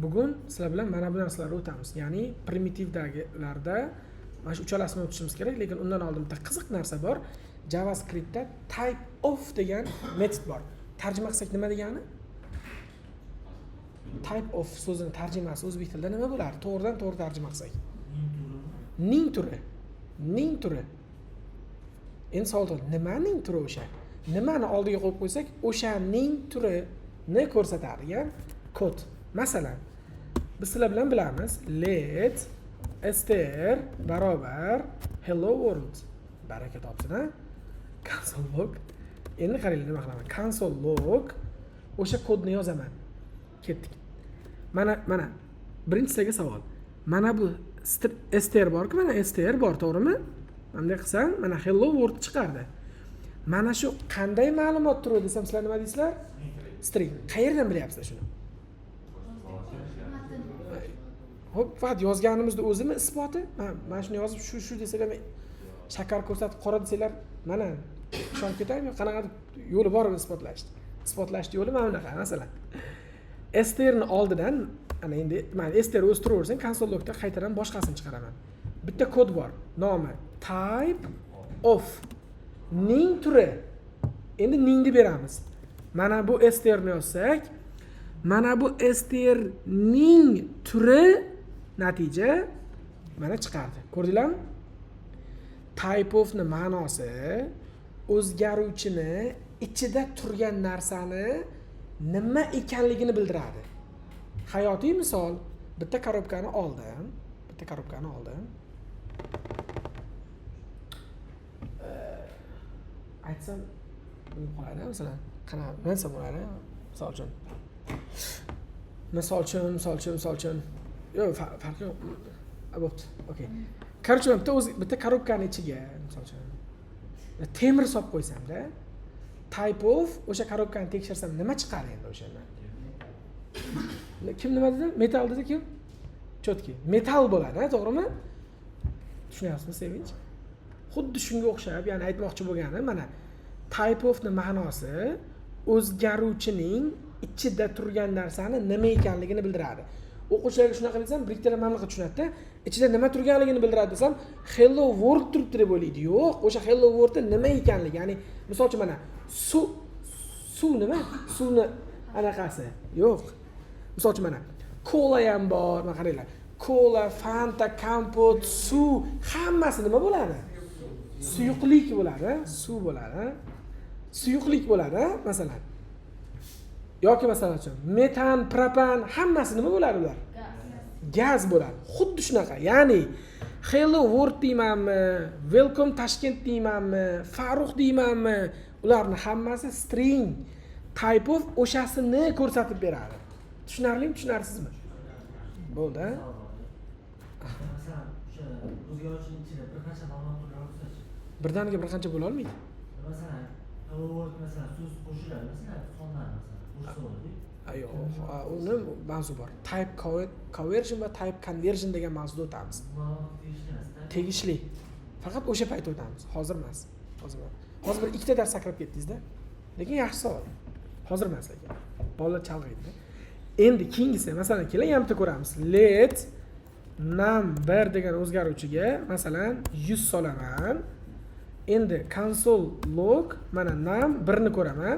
Bugun sizlar bilan mana bu narsalarni o'tamiz, ya'ni primitivdagilarda mana shu uchalasini o'tishimiz kerak. Lekin undan oldin bitta qiziq narsa bor. JavaScriptda type of degan metod bor. Tarjima qilsak, nima degani? Type of so'zini tarjimasi o'zbek tilida nima bo'lardi, to'g'ridan to'g'ri tarjima qilsak? Ning turi, ning turi. Endi savol tug'iladi: nimaning turi? O'sha nimani oldiga qo'yib qo'ysak, o'shaning turini ko'rsatadigan kod. Masalan, biz sizlar bilan bilamiz: let str barobar hello world. Baraka topsin, a? Console log. Endi qaranglar, nima qilaman? Console log, o'sha kodni yozaman. Ketdik. Mana birinchi sizlarga savol. Mana bu str borku, mana str bor, to'g'rimi? Bunday qilsam, mana hello world chiqardi. Mana shu qanday ma'lumot turi desam, sizlar nima deysizlar? String. Qayerdan bilyapsizlar shuni? Matn. Ho'p, faqat yozganimizni o'zimi isboti? Mana shuni yozib, shu shu desalar, men shakar ko'rsatib, qora desanglar, mana ishonib ketaymi? Qanaqadir yo'li bor uni isbotlashni. Isbotlashni yo'li mana bunaqa. Masalan, strni oldidan, ana endi mana str o'zi turaversin, console logda qaytadan boshqasini chiqaraman. Bitta kod bor, nomi type of, ning turi. Endi ningni beramiz. Mana bu strni yozsak, mana bu strning turi, natija mana chiqardi. Ko'rdinglarmi? Type ofni ma'nosi o'zgaruvchini ichida turgan narsani nima ekanligini bildiradi. Hayotiy misol: bitta korobkani oldim, bitta korobkani oldim. Aytsam bilib qoladi. Masalan, qanaqa nima desam bo'ladi? Misol uchun, yo'q, farqi yo'q. Bo'pti, okey. Короче, bitta o'zi bitta korobkani ichiga, misol uchun, temir solib qo'ysamda, type of o'sha korobkani tekshirsam, nima chiqadi endi o'shanda? Kim nima dedi? Metall dedi kim? Четкий metall bo'ladi, a, to'g'rimi? Tushunyapsizmi, Sevinch? Xuddi shunga o'xshab, ya'ni aytmoqchi bo'lganim, mana type ofni ma'nosi o'zgaruvchining ichida turgan narsani nima ekanligini bildiradi. O'quvchilarga shunaqa desam, bir ikkitalar mana bunaqa tushunadida, ichida nima turganligini bildiradi desam, hello world turibdi deb o'ylaydi. Yo'q, o'sha hello worldda nima ekanligi, ya'ni misol uchun, mana suv. Suv nima? Suvni anaqasi yo'q. Misol uchun, mana kola ham bor. Mana qaranglar, kola, Fanta, kompot, suv, hammasi nima bo'ladi? Suyuqlik bo'ladi, suv bo'ladi, suyuqlik bo'ladi. Masalan, yoki masalan uchun metan, propan, hammasi nima bo'ladi ular? Gaz bo'ladi. Xuddi shunaqa, ya'ni hello world deymanmi, welcome Tashkent deymanmi, Farruh deymanmi, ularni hammasi string. Type of o'shasini ko'rsatib beradi. Tushunarlimi, tushunarsizmi? Bo'ldi, a? Masalan, o'sha o'zgaruvchini ichida bir qancha ma'lumot turlari bo'lsachi? Birdaniga bir qancha bo'lolmaydi. Masalan, hello world, masalan, so'z qo'shiladi, masalan, sonlar, masalan, qo'shsa bo'ladi. Yo'q, uni mavzu bor, type coercion va type conversion degan mavzuda o'tamiz. Bu ma'lumot tegishli emasda. Tegishli, faqat o'sha payt o'tamiz, hozir emas. Hozir emas, hozir bir ikkita dars sakrab ketdingizda. Lekin yaxshi savol. Hozir emas, lekin bolalar chalg'iydi. Endi keyingisi, masalan, keling, yana bitta ko'ramiz. Let num 1 degan o'zgaruvchiga, masalan, 100 solaman. Endi console log, mana num 1ni ko'raman.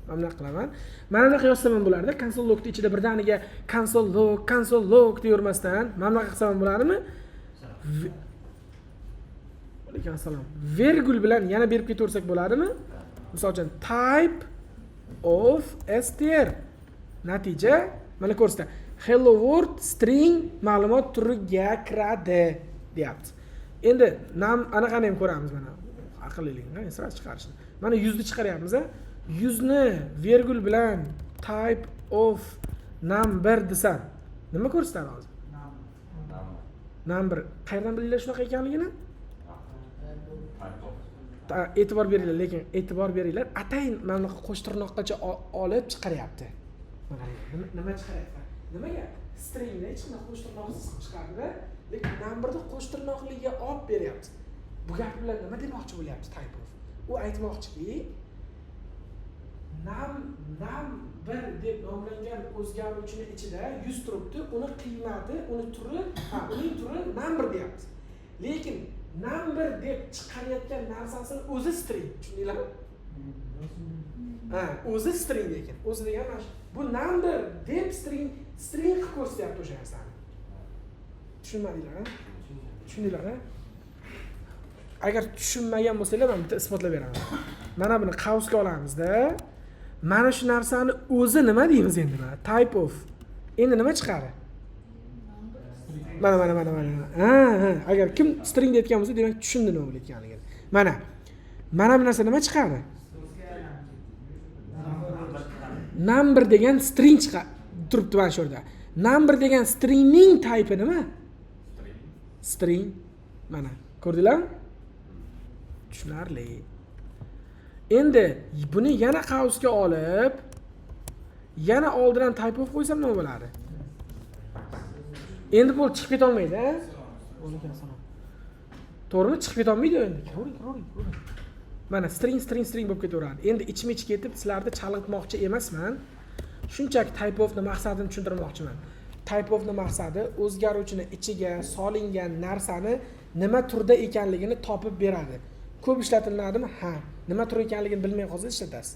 Mana bunaqa qilaman, mana bunaqa yozsam ham bo'lardi. Console logni ichida birdaniga console log, console log deyavermasdan, mana bunaqa qilsam ham bo'ladimi? Alaykum assalom. Vergul bilan yana berib ketaversak bo'ladimi? Misol uchun, type of str, natija mana ko'rsatadi: hello world string ma'lumot turiga kiradi, deyapti. Endi nam anaqani ham ko'ramiz. Mana aqllilikni сразу chiqarishni. Mana 100ni chiqaryapmiz, a? 100ni vergul bilan type of num 1 desam, nima ko'rsatadi hozir? Num 1. Qayerdan bildinglar shunaqa ekanligini? E'tibor beringlar, lekin e'tibor beringlar, atayin mana bunaqa qo'sh tirnoqqacha olib chiqaryapti. Mana qaranglar, nima chiqaryapti? Nimaga stringni hech qanaqa qo'sh tirnoqsiz qilib chiqardida, lekin numberni qo'sh tirnoqliga olib beryapti? Bu gap bilan nima demoqchi bo'lyapti type of? U aytmoqchiki, num Bir deb nomlangan o'zgaruvchini ichida 100 turibdi, uni qiymati, uni turi, ha, uning turi number deyapmiz, lekin number deb chiqarayotgan narsasini o'zi string. Tushundinglarmi? Ha, o'zi string, lekin o'zi degan mana shu, bu number deb string qilib ko'rsatyapti o'sha narsani. Tushunmadinglar, a? Tushundinglar, a? Agar tushunmagan bo'lsanglar, man bitta isbotlab beraman. Mana buni qavsga olamizda, mana shu narsani o'zi nima deymiz endi? Mana type of, endi nima chiqadi? Mana, mana, mana, mana. Ha, agar kim string deyotgan bo'lsa, demak, tushundi nima bo'layotganligini. Mana, mana bu narsa nima chiqadi? Number degan string chiqa turibdi mana shu yerda. Number degan stringning type nima? String. Mana, ko'rdinglarmi? Tushunarli. Endi buni yana qavsga olib, yana oldidan type of qo'ysam, nima bo'ladi endi? Bo'ldi, chiqib ketolmaydi, a? Alaykum assalom. To'g'rimi? Chiqib ketolmaydi endi. Kiravering, kiravering, kiravering. Mana, string, string, string bo'lib ketaveradi. Endi ichma ich ketib, sizlarni chalg'itmoqchi emasman, shunchaki type ofni maqsadini tushuntirmoqchiman. Type ofni maqsadi o'zgaruvchini ichiga solingan narsani nima turda ekanligini topib beradi. Ko'p ishlatiladimi? Ha, nima tur ekanligini bilmay qolsangiz, ishlatasiz.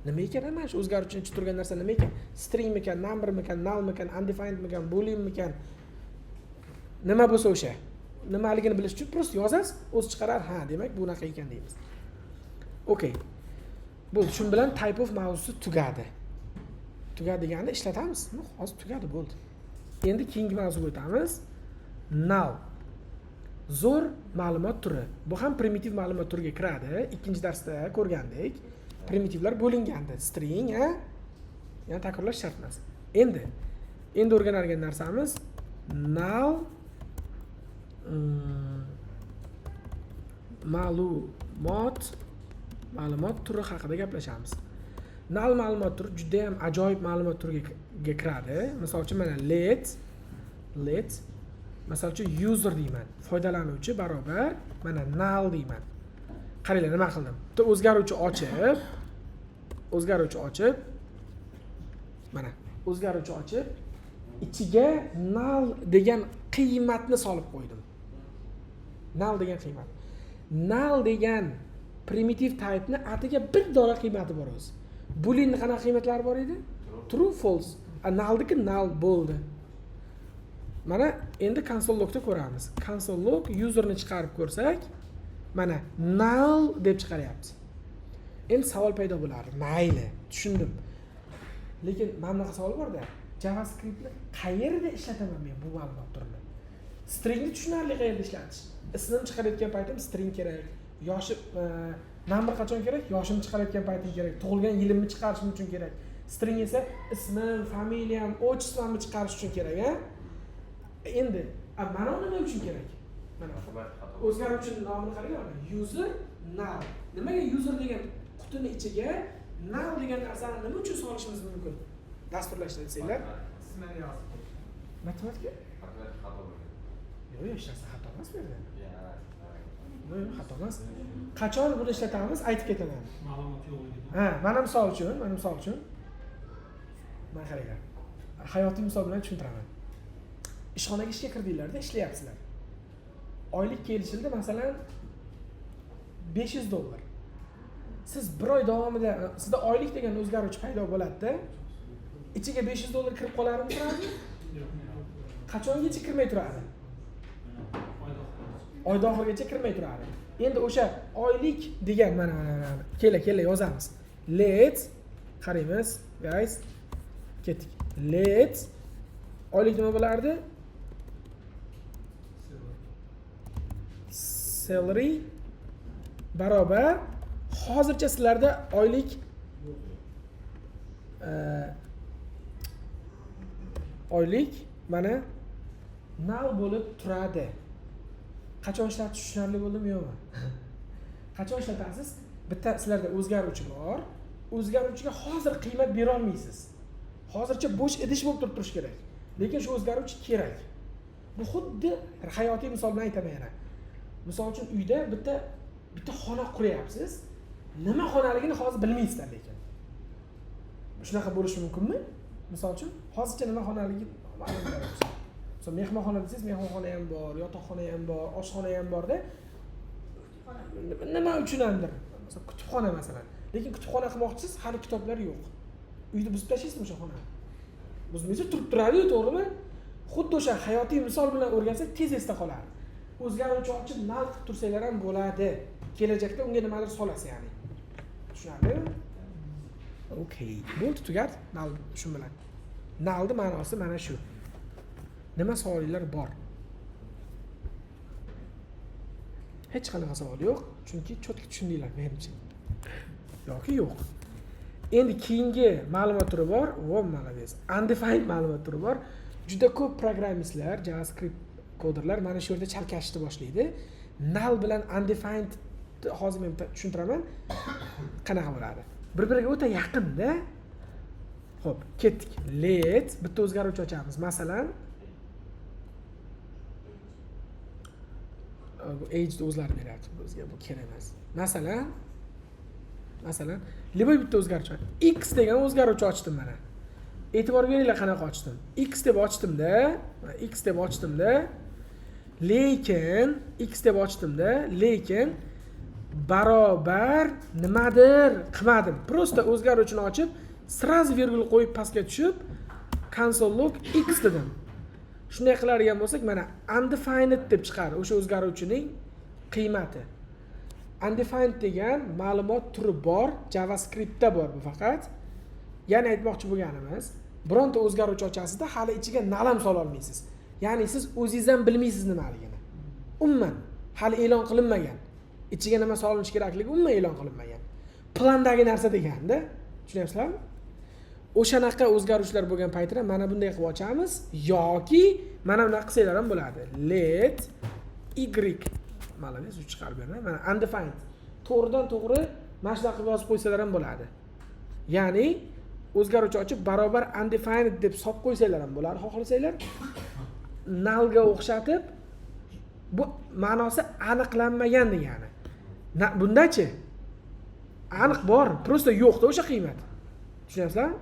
Nima ekan mana shu o'zgaruvchini ichida turgan narsa, nima ekan? Stringmikan, numbermikan, nullmikan, undefinedmikan, booleanmikan, nima bo'lsa, o'sha nimaligini bilish uchun просто yozasiz, o'zi chiqarar. Ha, demak, bunaqa ekan deymiz. Okey, bo'ldi. Shu bilan type of mavzusi tugadi. Tugadi degani ishlatamiz. Ну, hozir tugadi, bo'ldi. Endi keyingi mavzuga o'tamiz. Null zo'r ma'lumot turi. Bu ham primitiv ma'lumot turiga kiradi. Ikkinchi darsda ko'rgandik, primitivlar bo'lingandi, string, a, yana takrorlash shart emas. Endi o'rganadigan narsamiz null ma'lumot turi haqida gaplashamiz. Null ma'lumot turi judayam ajoyib ma'lumot turiga kiradi. Misol uchun, mana, let, misol uchun, user deyman, foydalanuvchi barobar, mana, null deyman. Qaranglar, nima qildim? Bitta o'zgaruvchi ochib, mana, o'zgaruvchi ochib, ichiga null degan qiymatni solib qo'ydim. Null degan qiymat, null degan primitiv typeni atiga bir dona qiymati bor o'zi. Booleanni qanaqa qiymatlari bor edi? True, false. A nullniki null, bo'ldi. Mana, endi console logda ko'ramiz. Console log userni chiqarib ko'rsak, mana, null deb chiqaryapti. Endi savol paydo bo'ladi: mayli, tushundim, lekin mana bunaqa savol borda, JavaScriptni qayerda ishlataman men bu ma'lumot turini? Stringni tushunarli, qayerda ishlatish. Ismimni chiqarayotgan paytim string kerak, yoshi, number qachon kerak? Yoshimni chiqarayotgan paytim kerak, tug'ilgan yilimni chiqarishim uchun kerak. String esa ismim, familiyam, отчество mni chiqarish uchun kerak. A endi, a mana u nima uchun kerak? Mana, o'zgaruvchini nomini qaranglar, user null. Nimaga user degan qutini ichiga null degan narsani nima uchun solishimiz mumkin dasturlashda desanglar? Ismini yozib qo'yish. Matematika. Matematik xato bo'lgan. Yo'q, hech narsa xato emas bu yerda. Yo'q, xato emas. Qachon buni ishlatamiz, aytib ketaman. Ma'lumot yo'qligida. Ha, mana, misol uchun, mana, misol uchun, mana, qaranglar, hayotiy misol bilan tushuntiraman. Ishxonaga ishga kirdinglarda, ishlayapsizlar. Oylik kelishildi, masalan, 500 dollar. Siz bir oy davomida sizda oylik degan o'zgaruvchi paydo bo'ladida, ichiga 500 dollar kirib qolarmi, turadi? Yo'q. Qachongacha kirmay turadi? Oyda oxirigacha. Oyda oxirigacha kirmay turadi. Endi o'sha oylik degan, mana, mana, mana, kela, kela, yozamiz. Let, qaraymiz, guys, ketdik. Let oylik nima bo'lardi? Salary. Salary barobar, hozircha sizlarda oylik oylik, mana, null bo'lib turadi. Qachon ishlatish tushunarli bo'ldimi, yo'qmi? Qachon ishlatasiz? Bitta sizlarda o'zgaruvchi bor, o'zgaruvchiga hozir qiymat berolmaysiz, hozircha bo'sh idish bo'lib turib turishi kerak, lekin shu o'zgaruvchi kerak. Bu xuddi hayotiy misol bilan aytaman yana. Misol uchun, uyda bitta xona quryapsiz, nima xonaligini hozir bilmaysizlar, lekin Shunaqa bo'lishi mumkinmi? Misol uchun, hozircha nima xonaligi ma'lum bo'ladi. Misol mehmonxona desangiz, mehmonxona ham bor, yotoqxona ham bor, oshxona ham borda. Nima uchundir? Masalan, kutubxona masalan. Lekin kutubxona qilmoqchisiz, hali kitoblar yo'q. Uyni buzib tashlaysizmi o'sha xonani? Buzmaysiz, turib turadi-yu, to'g'rimi? Xuddi o'sha hayotiy misol bilan o'rgansak tez esda qoladi. O'zgaruvchi ochib null qilib tursanglar ham bo'ladi. Kelajakda unga nimadir solasiz, ya'ni. Tushunarlimi? Okey. Bo'ldi, tugadi. Null shu bilan. Nullning ma'nosi mana shu. Nima savollar bor? Hech qanaqa savol yo'q, chunki cho'tki tushundinglar menimcha. Yoki yo'q. Endi keyingi ma'lumot turi bor, vo malades. Undefined ma'lumot turi bor. Juda ko'p programmistlar, JavaScript koderlar mana shu yerda chalkashishni boshlaydi. Null bilan undefined hozir men tushuntiraman qanaqa bo'ladi. Bir-biriga o'ta yaqin-da. Xo'p, ketdik. Let bitta o'zgaruvchi ochamiz. Masalan, bu age ni o'zlari beradi, bizga bu kerak emas. Masalan, любой bitta o'zgaruvchi. X degan o'zgaruvchi ochdim mana. E'tibor beringlar qanaqa ochdim. X deb ochdimda, X deb ochdimda, lekin X deb ochdimda, lekin barobar nimadir qilmadim. Prosta o'zgaruvchini ochib, sразу virgul qo'yib pastga tushib, console log x dedim. Shunday qiladigan bo'lsak, mana undefined deb chiqadi o'sha o'zgaruvchining qiymati. Undefined degan ma'lumot turi bor, JavaScriptda bor bu faqat. Ya'ni aytmoqchi bo'lganimiz, bironta o'zgaruvchi ochasizda hali ichiga null ham sola olmaysiz. Ya'ni siz o'zingiz ham bilmaysiz nimaligini. Umuman hali e'lon qilinmagan. Ichiga nima solinishi kerakligi umuman e'lon qilinmagan. Plandagi narsa deganda, tushunyapsizlarmi? O'shanaqa o'zgaruvchilar bo'lgan paytida mana bunday qilib ochamiz yoki mana bunaqa qilsanglar ham bo'ladi. Let y malades u chiqarib beradi. Mana undefined. To'g'ridan to'g'ri mana shunaqa qilib yozib qo'ysalar ham bo'ladi. Ya'ni o'zgaruvchi ochib barobar undefined deb solib qo'ysanglar ham bo'ladi, xohlasanglar. Nullga o'xshatib bu ma'nosi aniqlanmagan degani. Bundachi aniq bor, prosta yo'qda o'sha qiymat. Tushunyapsizlarmi?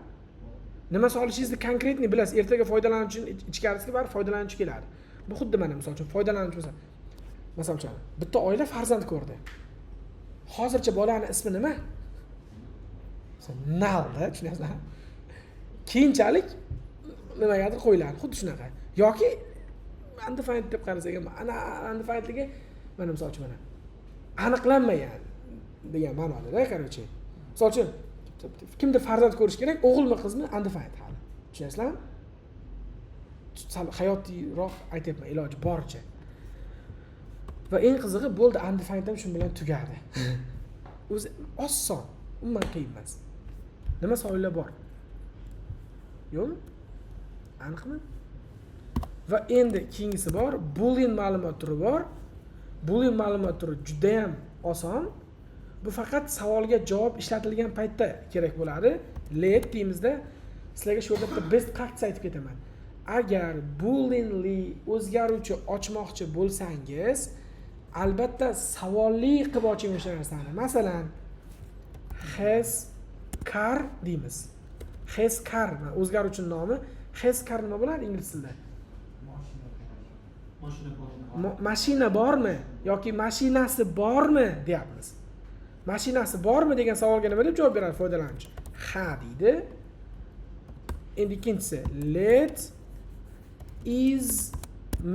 Nima solishingizni konkretni bilasiz. Ertaga foydalanuvchining ichkarisiga baribir foydalanuvchi keladi. Bu xuddi mana misol uchun foydalanuvchi bo'lsa, misol uchun bitta oila farzand ko'rdi. Hozircha bolaning ismi nima? Null-da, tushunyapsizlarmi? Keyinchalik nimagadir qo'yiladi, xuddi shunaqa. Yoki undefined deb qarasak ham, ana undefinedligi mana misol uchun mana aniqlanmagan degan ma'noda, короче. Misol uchun kimdir farzand ko'rish kerak, o'g'ilmi qizmi undefined hali. Tushunyapsizlarmi? Sal hayotiyroq aytyapman, iloji boricha. Va eng qizig'i bo'ldi, undefined ham shu bilan tugadi. O'zi oson, umuman qiyin emas. Nima savollar bor? Yo'qmi? Aniqmi? Va endi keyingisi bor, boolean ma'lumot turi bor. Boolean ma'lumot turi juda ham oson. Bu faqat savolga javob ishlatilgan paytda kerak bo'ladi. Let deymizda, sizlarga shu yerda bitta best practice aytib ketaman. Agar booleanli o'zgaruvchi ochmoqchi bo'lsangiz, albatta savolli qilib oching o'sha narsani. Masalan, has car deymiz. Has car o'zgaruvchining nomi. Has car nima bo'ladi ingliz tilida? Mashina bormi yoki mashinasi bormi deyapmiz. Mashinasi bormi degan savolga nima deb javob beradi foydalanuvchi? Ha deydi. Endi ikkinchisi let is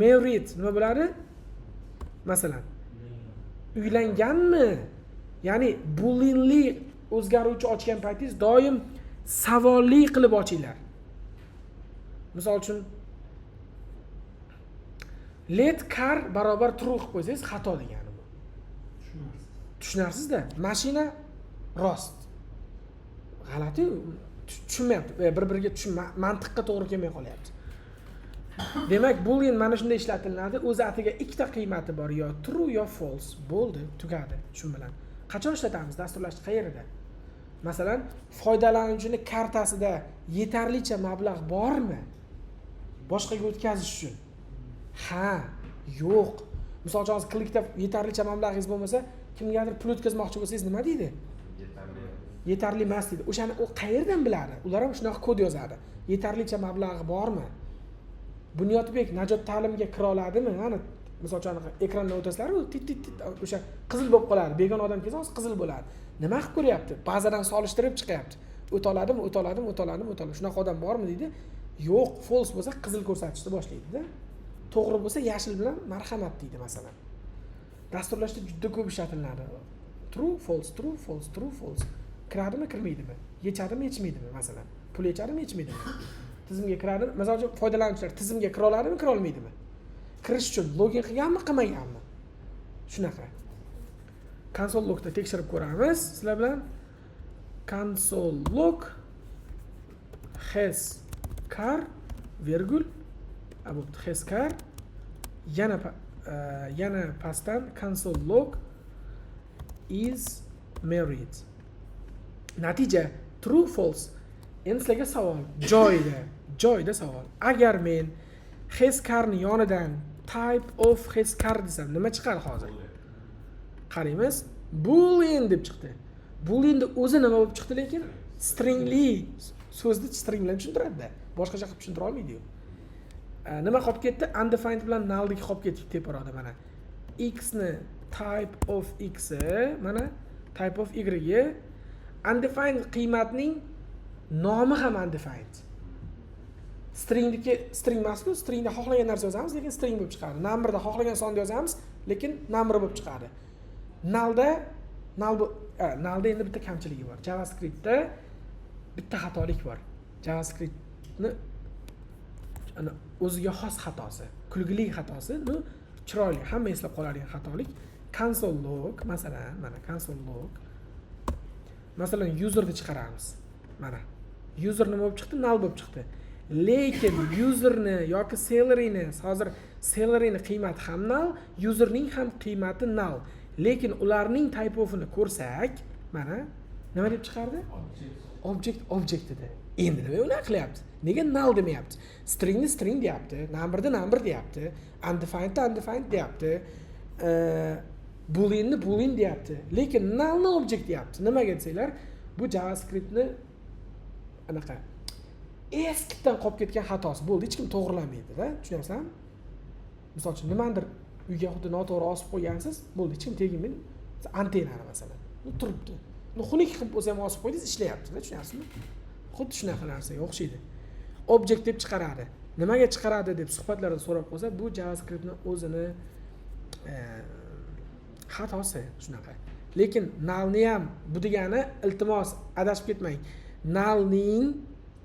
married nima bo'ladi? Masalan, uylanganmi? Ya'ni booleanli o'zgaruvchi ochgan paytingiz doim savolli qilib ochinglar. Misol uchun let car barobar true qilib qo'ysangiz xato degani bu. Tushunarsizda, mashina rost. G'alati, tushunmayapti. Bir-biriga mantiqqa to'g'ri kelmay qolyapti. Demak, boolean mana shunday ishlatiladi. O'z atiga ikkita qiymati bor, yo true yo false. Bo'ldi, tugadi shu bilan. Qachon ishlatamiz? Dasturlashni qayerida? Masalan, foydalanuvchining kartasida yetarlicha mablag' bormi? Boshqaga o'tkazish uchun. Ha, yo'q. Misol uchun hozir klikda yetarlicha mablag'ingiz bo'lmasa, kimgadir pul o'tkazmoqchi bo'lsangiz nima deydi? Yetarli. Yetarli emas deydi. O'shani u qayerdan biladi? Ular ham shunaqa kod yozadi. Yetarlicha mablag'i bormi? Bunyodbek Najot ta'limga kira oladimi? Mana, misol uchun, anaqa ekrandan o'tasizlaru, tit tit tit, o'sha qizil bo'lib qoladi. Begona odam kelsa, hozir qizil bo'ladi. Nima qilib ko'ryapti? Bazadan solishtirib chiqyapti. O'ta oladimi, o'ta oladimi, o'ta oladimi, o'ta oladimi? Shunaqa odam bormi deydi. Yo'q, false bo'lsa, qizil ko'rsatishni boshlaydida, to'g'ri bo'lsa, yashil bilan marhamat deydi. Masalan, dasturlashda juda ko'p ishlatiladi. True, false, true, false, true, false. Kiradimi, kirmaydimi, yechadimi, yechmaydimi, masalan, pul yechadimi, yechmaydimi, tizimga kiradimi? Misol uchun, foydalanuvchilar tizimga kira oladimi, kira olmaydimi, kirish uchun login qilganmi, qilmaganmi, shunaqa. Console logda tekshirib ko'ramiz sizlar bilan. Console log has car virgul, a, bo'pti, has car. Yana yana pastdan console log is married. Natija true, false. Endi sizlarga savol, joyida joyida savol: agar men has carni yonidan type of has car desam, nima chiqadi? Hozir qaraymiz. Boolean deb chiqdi. Booleanni o'zi nima bo'lib chiqdi? Lekin stringli so'zni string bilan tushuntiradida, boshqacha qilib tushuntira olmaydiyu. Nima qolib ketdi? Undefined bilan nullniki qolib ketdi teparoqda. Mana, x ni type of x, mana type of y. Undefined qiymatning nomi ham undefined. Stringniki string emasku. Stringda xohlagan narsa yozamiz, lekin string bo'lib chiqadi. Numberda xohlagan sonni yozamiz, lekin number bo'lib chiqadi. Nullda null bu nullda endi bitta kamchiligi bor. JavaScriptda bitta xatolik bor. JavaScriptni ana o'ziga xos xatosi, kulgili xatosi, ну, chiroyli, hamma eslab qoladigan xatolik. Console log, masalan, mana console log, masalan, userni chiqaramiz. Mana, user nima bo'lib chiqdi? Null bo'lib chiqdi. Lekin userni yoki salaryni, hozir salaryni qiymati ham null, userning ham qiymati null, lekin ularning type ofini ko'rsak, mana, nima deb chiqardi? Object, object dedi. Endi nima unaqa qilyapti? Nega null demayapti? Stringni string deyapti, numberni number deyapti, undefinedni undefined deyapti, booleanni boolean deyapti, lekin nullni object deyapti. Nimaga desanglar, bu JavaScriptni anaqa eskidan qolib ketgan xatosi bo'ldi, hech kim to'g'irlamaydida. Tushunyapsizlarmi? Misol uchun, nimanidir uyga xuddi noto'g'ri osib qo'ygansiz, bo'ldi, hech kim teginmaydi. Antennani, masalan, turibdi, xunuk qilib bo'lsa ham osib qo'ydingiz, ishlayaptida. Tushunyapsizmi? Xuddi shunaqa narsaga o'xshaydi. Object deb chiqaradi. Nimaga chiqaradi deb suhbatlarda so'rab qo'ysa, bu JavaScriptni o'zini xatosi shunaqa. Lekin nullni ham, bu degani, iltimos, adashib ketmang, nullning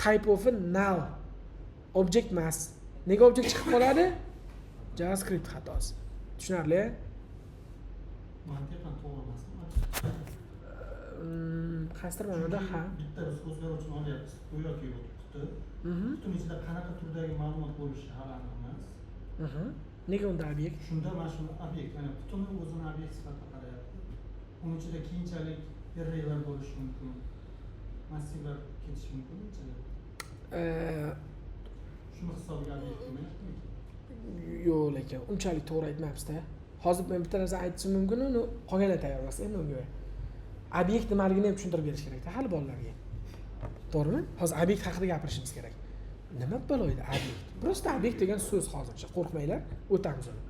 type ofi null, object emas. Nega object chiqib qoladi? JavaScript xatosi. Tushunarli? Mantiqan to'g'ri emasmi? Qaysidir ma'noda ha. Bitta biz o'zgaruvchini olyapmiz, go'yoki bu quti. Qutini ichida qanaqa turdagi ma'lumot bo'lishi hali aniq emas. Nega unda obyekt? Shunda mana shu obyekt, ya'ni qutini o'zini obyekt sifatida qarayapti. Uni ichida keyinchalik arraylar bo'lishi mumkin, massivlar ketishi mumkin ichida. Shuni hisobiga obyekt demayaptimi? Yo'q, lekin unchalik to'g'ri aytmayapsizda. Hozir men bitta narsa aytishim mumkin, uni qolganlar tayyor emas endi unga. Obyekt nimaligini ham tushuntirib berish kerakda hali bolalarga, to'g'rimi? Hozir obyekt haqida gapirishimiz kerak. Nima balo edi obyekt? Просто obyekt degan so'z, hozircha qo'rqmanglar, o'tamiz uni.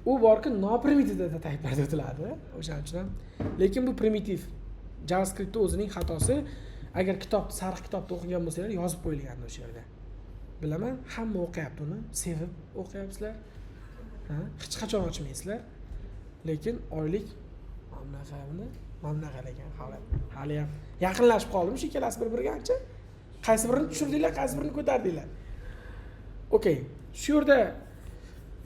U borki, noprimitiv data typelarda o'tiladi, o'shaning uchun ham. Lekin bu primitiv JavaScriptni o'zining xatosi. Agar kitob, sariq kitobni o'qigan bo'lsanglar, yozib qo'yilgandi o'sha yerda. Bilaman, hamma o'qiyapti uni, sevib o'qiyapsizlar, ha, hech qachon ochmaysizlar, lekin oylik mana bunaqa, mana bunaqa. Lekin hali haliyam yaqinlashib qoldimi shu ikkalasi bir biriga ancha? Qaysi birini tushirdinglar, qaysi birini ko'tardinglar? Okey, shu yerda,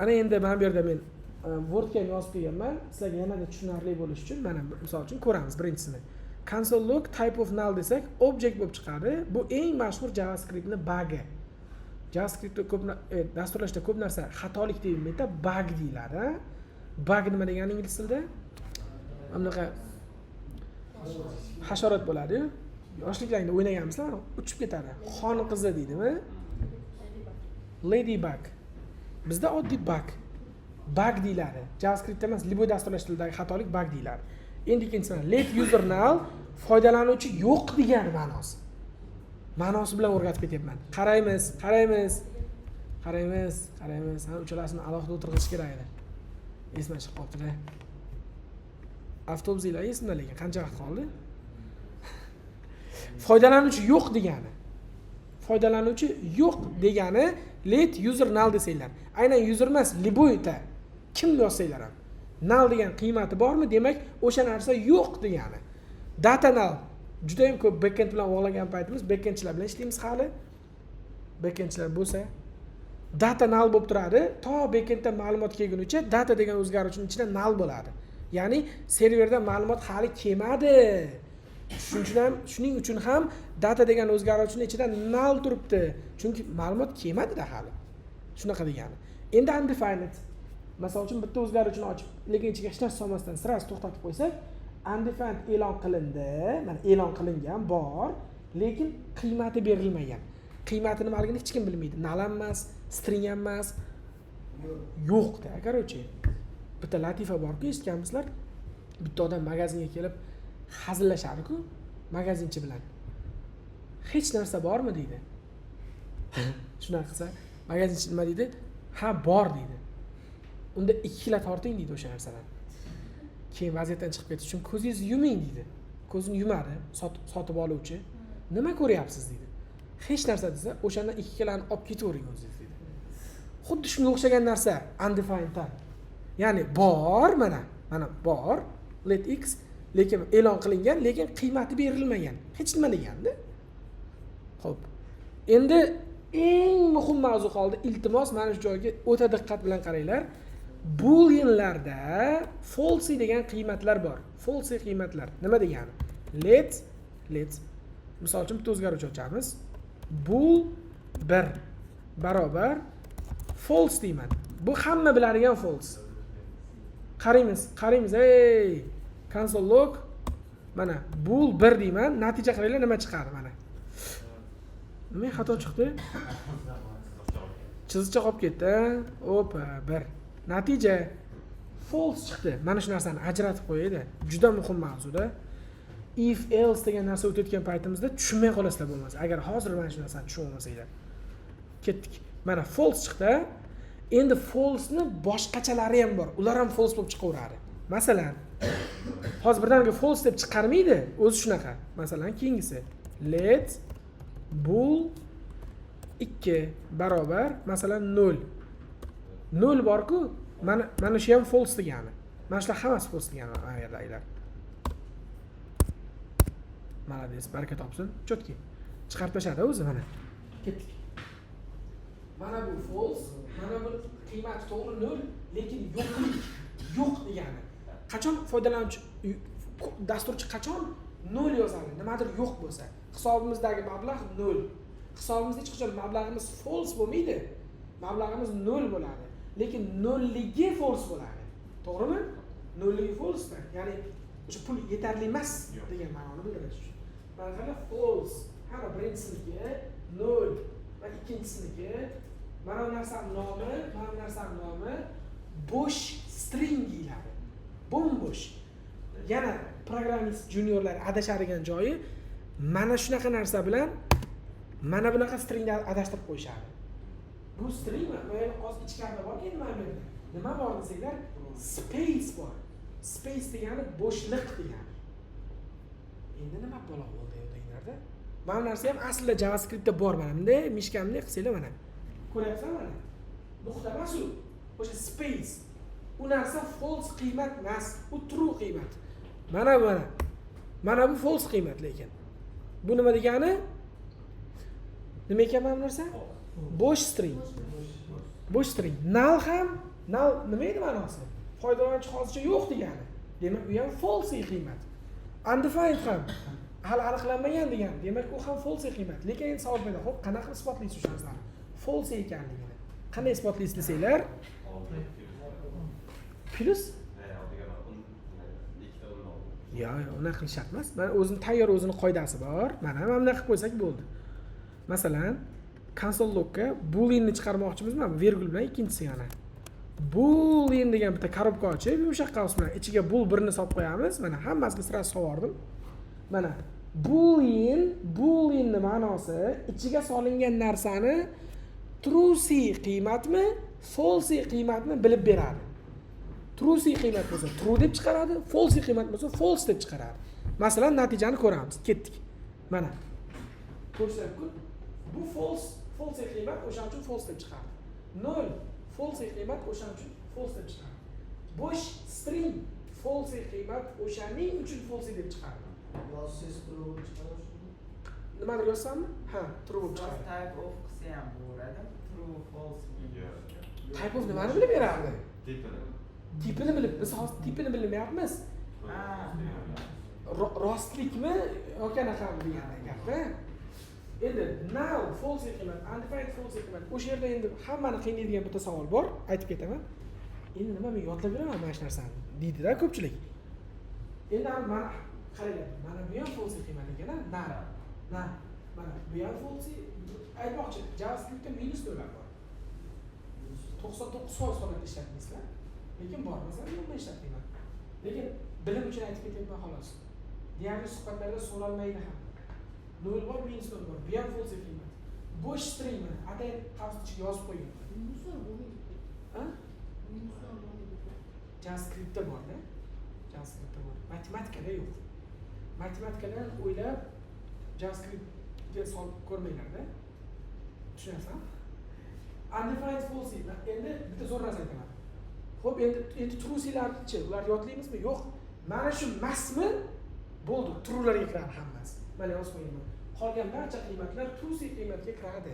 ana endi mana bu yerda men Wordga ham yozib qo'yganman sizlarga yanada tushunarli bo'lishi uchun. Mana, misol uchun, ko'ramiz birinchisini. Console log type of null desak, object bo'lib chiqadi. Bu eng mashhur JavaScriptni bagi. JavaScriptda ko'p dasturlashda ko'p narsa xatolik deyilmaydi, bug deyiladi. Bug nima degani ingliz tilida? Bunaqa hasharot bo'ladiyu, yoshliklaringda o'ynaganmisizlar, uchib ketadi, xon qizi deydimi, ladybug. Bizda oddiy bug, bug deyiladi. JavaScriptda emas, любой dasturlash tilidagi xatolik bug deyiladi. Endi ikkinchisini, let user null. Foydalanuvchi yo'q degani ma'nosi. Ma'nosi bilan o'rgatib ketyapman. Qaraymiz, qaraymiz, qaraymiz, qaraymiz. Ha, uchalasini alohida o'tirg'izish kerak edi, esimdan chiqib qolibdida. Avtobusinglar esimda, lekin qancha vaqt qoldi? Foydalanuvchi yo'q degani, foydalanuvchi yo'q degani. Let user null desanglar, aynan user emas, любой ta kim yozsanglar ham, null degan qiymati bormi, demak, o'sha narsa yo'q degani. Data null judayam ko'p backend bilan bog'langan paytimiz, backendchilar bilan ishlaymiz hali. Backendchilar bo'lsa, data null bo'lib turadi to backenddan ma'lumot kelgunicha. Data degan o'zgaruvchini ichida null bo'ladi, ya'ni serverdan ma'lumot hali kelmadi. Shuning uchun ham, shuning uchun ham data degan o'zgaruvchini ichida null turibdi, chunki ma'lumot kelmadida hali, shunaqa degani. Endi undefined. Misol uchun, bitta o'zgaruvchini ochib, lekin ichiga hech narsa solmasdan сразу to'xtatib qo'ysak, undefined e'lon qilindi. Mana, e'lon qilingan, bor, lekin qiymati berilmagan. Qiymati nimaligini hech kim bilmaydi, null ham emas, string ham emas, yo'qda. Короче, bitta latifa borku, eshitganmisizlar? Bitta odam magazinga kelib hazillashadiku magazinchi bilan. "Hech narsa bormi?" deydi. Shunaqa qilsa, magazinchi nima deydi? "Ha, bor", deydi. "Unda 2 kilo torting", deydi o'sha narsadan. Keyin vaziyatdan chiqib ketish uchun "Ko'zingizni yuming", deydi. Ko'zini yumadi sotib oluvchi. "Nima ko'ryapsiz?" deydi. "Hech narsa", desa, "O'shandan 2 kiloni olib ketavering o'zingiz", deydi. Xuddi shunga o'xshagan narsa undefined ham, ya'ni bor, mana bor let x, lekin e'lon qilingan, lekin qiymati berilmagan, hech nima deganda. Ho'p, endi eng muhim mavzu qoldi. Iltimos, mana shu joyga o'ta diqqat bilan qaranglar. Booleanlarda falsy degan qiymatlar bor. Falsy qiymatlar nima degani? Let, misol uchun, bitta o'zgaruvchi ochamiz, bool bir barobar false deyman. Bu hamma biladigan false. Qaraymiz, qaraymiz. Ey, console log, mana, bool bir deyman. Natija qaranglar, nima chiqadi? Mana, nima xato chiqdi? Chiziqcha qolib ketdi. Opa, bir. Natija false chiqdi. Mana shu narsani ajratib qo'yayda, juda muhim mavzuda. If, else degan narsa o'tayotgan paytimizda tushunmay qolasizlar bo'lmasa, agar hozir mana shu narsani tushunib olmasanglar. Ketdik. Mana, false chiqdi. Endi falseni boshqachalari ham bor, ular ham false bo'lib chiqaveradi. Masalan, hozir birdaniga false deb chiqarmaydi o'zi, shunaqa. Masalan, keyingisi let bool ikki barobar, masalan, nol. Nol borku, mana shu ham false degani. Mana shular hammasi false degani. Mana yerdagilar, молодец, baraka topsin, четкий chiqarib tashladi o'zi. Mana, ketdik. Mana bu false. Mana bu qiymati to'g'ri nol, lekin yo'qlik, yo'q degani. Qachon foydalanuvchi, dasturchi qachon nol yozadi? Nimadir yo'q bo'lsa. Hisobimizdagi mablag' nol. Hisobimizda hech qachon mablag'imiz false bo'lmaydi, mablag'imiz nol bo'ladi, lekin nolligi false bo'ladi, to'g'rimi? Nolligi false, ya'ni o'sha pul yetarli emas degan ma'noni bildiradi. Shu mana, qarang, false. Hamma birinchisiniki nol va ikkinchisiniki. Mana bu narsani nomi, mana bu narsani nomi bo'sh string deyiladi, bo'm-bo'sh. Yana programmist juniorlar adashadigan joyi, mana shunaqa narsa bilan mana bunaqa stringni adashtirib qo'yishadi. Bu string mana hozir ichkarida borku. Endi mana bu yerda nima bor desanglar, space bor. Space degani bo'shliq degani. Endi nima balo bo'ldi deganlarda, mana bu narsa ham aslida JavaScriptda bor. Mana bunday мышка mni qilsanglar, mana, ko'ryapsizmi? Mana, nuqta emas u, o'sha space. U narsa false qiymat emas, u true qiymat. Mana bu false qiymat, lekin bu nima degani? Nima ekan mana bu narsa? Bo'sh string, bo'sh string. Null ham, null nima edi ma'nosi? Foydalanuvchi hozircha yo'q degani. Demak, u ham false qiymat. Undefined ham hali aniqlanmagan degani, demak, u ham false qiymat. Lekin endi savol paydo, ho'p, qanaqa qilib isbotlaysiz o'sha narsani, false ekanligini qanday isbotlaysiz desanglar, plyus. Yo'q, unaqa qilish shart emas. Mana, o'zini tayyor, o'zini qoidasi bor. Mana bunaqa qilib qo'ysak bo'ldi. Masalan, console logga booleanni chiqarmoqchimiz. Mana, vergul bilan ikkinchisi, yana boolean degan bitta коробка ochib, yumshoq qavs bilan ichiga bool birni solib qo'yamiz. Mana, hammasiga сразу solib yubordim. Mana boolean. Booleanni ma'nosi ichiga solingan narsani truthy qiymatmi, falsy qiymatmi bilib beradi. Truthy qiymat bo'lsa, true deb chiqaradi, falsy qiymat bo'lsa, false deb chiqaradi. Masalan, natijani ko'ramiz. Ketdik. Mana, ko'rishlari mumkin, bu false, falsy qiymat, o'shaning uchun false deb chiqardi. Nol falsy qiymat, o'shaning uchun false deb chiqardi. Bo'sh string falsy qiymat, o'shaning uchun falsy deb chiqardi. Yozsangiz, true bo'lib chiqadi shunda. Nimadir yozsammi, ha, true bo'lib So'z chiqadi. Type of qilsa ham bo'laveradi. True, false. Type of nimani bilib berardi? Tipini. Tipini bilib, biz hozir tipini bilmayapmiz. Ha. Rostlikmi yoki anaqami deganda gapda. Endi null false qiymat, undefined false qiymat. O'sha yerda endi hammani qiynaydigan bitta savol bor, aytib ketaman. Endi nima, men yodlab yuraman mana shu narsani, deydida ko'pchilik. Endi mana qaranglar, mana bu ham false qiymat ekan, a? Null, null, mana bu ham false. Aytmoqchi, JavaScriptda minus nollar bor. 99% holatda ishlatmaysizlar, lekin bor. Masalan, men ishlatmayman, lekin bilim uchun aytib ketyapman, xolos. Deyarli suhbatlarda so'ralmaydi ham. Nol bor, minus nol bor, bu ham false qiymat. Bo'sh string, mana, atayin qavs ichiga yozib qo'yganman. Minuslar bo'lmaydi. A? Minuslar bo'lmaydi. JavaScriptda borda, JavaScriptda bor, matematikada yo'q. Matematikadan o'ylab JavaScriptga solib ko'rmanglarda, tushunyapsizmi? Undefined false. Endi bitta zo'r narsa aytaman. Ho'p, endi truthylarnichi, ularni yodlaymizmi? Yo'q. Mana shu emasmi, bo'ldi, truelarga kiradi hammasi. Mana, yozib qo'yganman, qolgan barcha qiymatlar truthy qiymatga kiradi.